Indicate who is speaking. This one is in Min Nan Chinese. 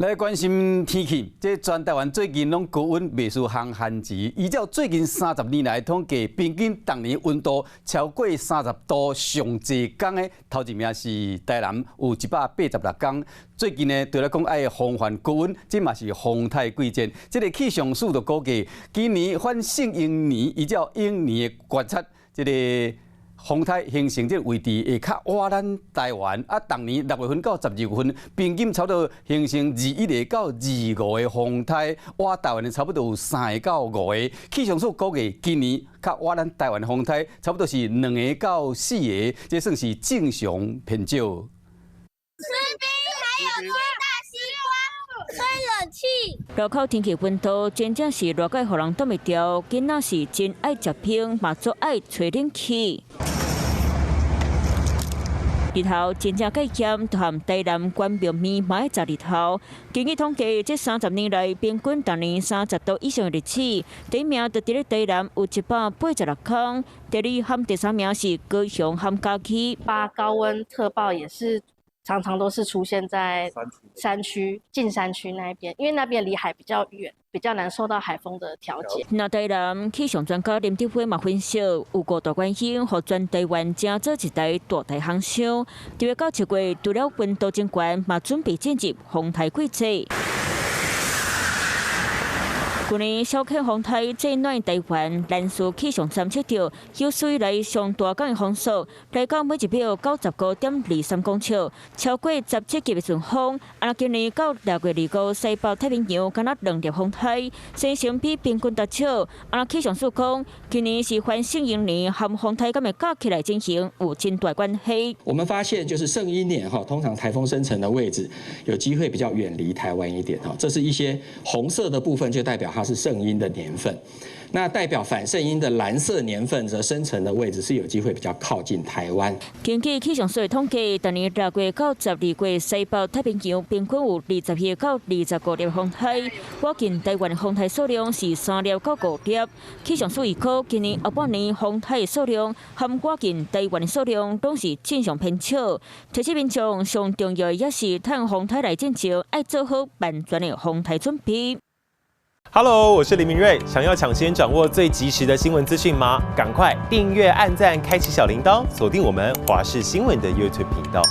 Speaker 1: 來關心天氣，這全台灣最近攏高溫，袂輸烘番薯。依照最近30年來統計，平均逐年溫度超過30度上濟工的，頭一名是台南，有186工。最近呢，除了講愛防範高溫，這嘛是風颱季節。這個氣象署就估計，今年反聖嬰年，依照嬰年的觀察，這個風颱形成這個位置會較倚咱台灣，啊，逐年6月份到12月份，平均差不多形成21個到25個風颱，倚台灣的差不多有三個到五個。氣象署估計，今年較倚咱台灣的風颱，差不多是兩個到四個，這算是正常偏少。
Speaker 2: 吃冰，還有吃大西瓜，吹冷氣。
Speaker 3: 路口天氣溫度真正是熱到予人擋袂牢，囡仔是真愛食冰，嘛足愛吹冷氣。日頭真正蓋炎，就和台南關廟麵嘛愛食日頭。根據統計，這30年來平均逐年30度以上的日子，第一名就佇咧台南有186工，第二和第三名是高雄和嘉義。
Speaker 4: 發高溫特報也是常常都是出現在山區、近山區那一邊，因為那邊離海比較遠，比較難受到海風的調節。
Speaker 3: 那台南氣象專家林德輝嘛分析，有五大原因，予全台灣成做一台大台烘燒。特別到7月，除了溫度增懸，嘛準備進入風颱季節。去年小客風颱最暖台灣，蘭嶼氣象站測到有史以來上大工的風速，來到每一秒95.23公尺，超過17級的順風。啊，今年到6月25，西北太平洋敢若兩粒風颱，生成比平均較少。啊，氣象署講，今年是反聖嬰年，和風颱敢會加起來進行有真大關係。
Speaker 5: 我們發現就是聖嬰年哈，通常颱風生成的位置有機會比較遠離台灣一點哈，這是一些紅色的部分就代表它是聖嬰的年份，那代表反聖嬰的藍色年份則生成的位置是有機會比較靠近台灣。
Speaker 3: 根據氣象署統計，逐年6月到12月，西北太平洋平均有21到25粒風颱，倚近台灣風颱數量是三粒到五粒。氣象署預估，今年後半年風颱數量和倚近台灣的數量攏是正常偏少。提醒民眾上重要的也是趁風颱來進前，愛做好萬全的風颱準備。
Speaker 6: Hello，我是林明瑞。想要搶先掌握最及時的新聞資訊嗎？趕快訂閱、按讚、開啟小鈴鐺，鎖定我們華視新聞的 YouTube 頻道。